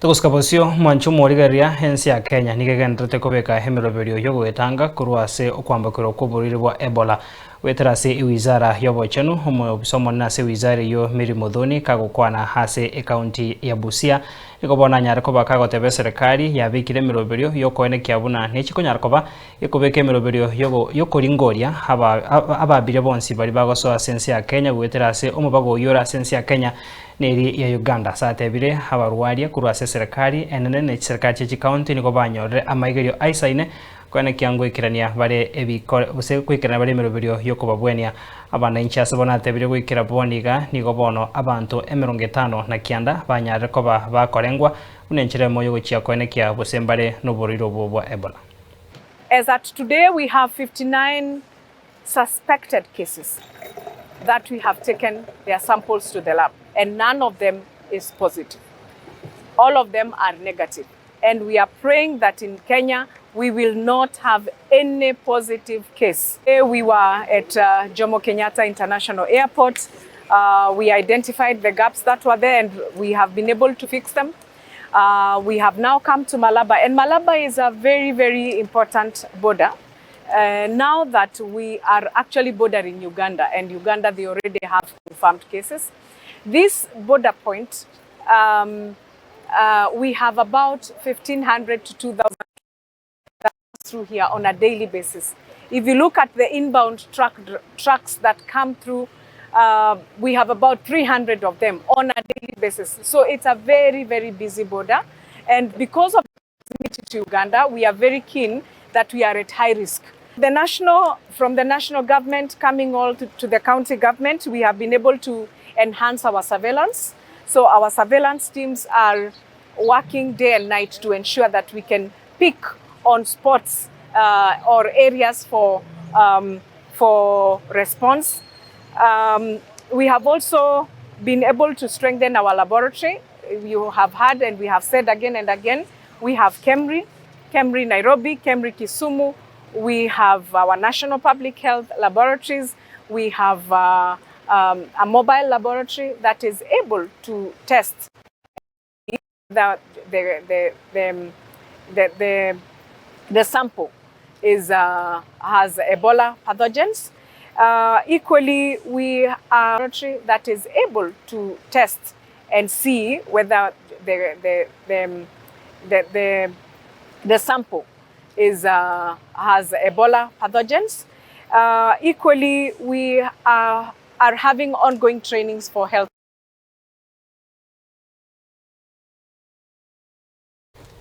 Togosuka bosio, mwanche omorigereria, ense ya Kenya nigo egendererete kobeka emeroberio y'ogoetanga korwa ase okwambokerwa kw'oborwaire bwa Ebola. Goetera ase ewizara y'obochenu, omoofisa omonene ase ewizara eyio Mary Muthoni kagokwana ase ekaunti ya Busia, nigo bono anyare koba kagoteba eserekari yabekire emeroberio y'okoenekia buna nechi konyara koba ekobeka emeroberio y'okoringoria ababiria bonsi baria bagosoa ase ense ya Kenya goetera ase omobago oyio ore ase ense ya Kenya neri ya Uganda. Ase atebire abarwaria korwa ase eserekari enene ne chiserekari chie chikaunti nigo banyorire amaigerio aisaine koenekia ngoikerania bare ebikore gose goikerania bare emeroberio y'okobabwenia abananchi. Ase bono atebire goikera bono iga nigo bono abanto 59 banyarire koba bakorengwa buna enchera emo y'ogochia koenekia gose mbare noborwaire obwo bwa Ebola. As at today we have 59 suspected cases that we have taken their samples to the lab and none of them is positive. All of them are negative and we are praying that in Kenya we will not have any positive case. We were at uh, Jomo Kenyatta International Airport. Uh, we identified the gaps that were there and we have been able to fix them. Uh, we have now come to Malaba, and Malaba is a very, very important border. Uh, now that we are actually bordering Uganda, and Uganda, they already have confirmed cases. This border point, um, uh, we have about 1,500 to 2,000 through here on a daily basis. If you look at the inbound truck, trucks that come through, we have about 300 of them on a daily basis. So it's a very, very busy border. And because of proximity to Uganda, we are very keen that we are at high risk. The national, from the national government coming all to, to the county government, we have been able to enhance our surveillance. So our surveillance teams are working day and night to ensure that we can pick on spots uh, or areas for, um, for response. Um, we have also been able to strengthen our laboratory. You have heard and we have said again and again, we have KEMRI, KEMRI Nairobi, KEMRI Kisumu. We have our national public health laboratories. We have uh, um, a mobile laboratory that is able to test the, the, the, the, the, the, the sample is, uh, has Ebola pathogens. Uh, equally, we are that is able to test and see whether the, the, the, the, the, the sample is, uh, has Ebola pathogens. Uh, equally, we are, are having ongoing trainings for health.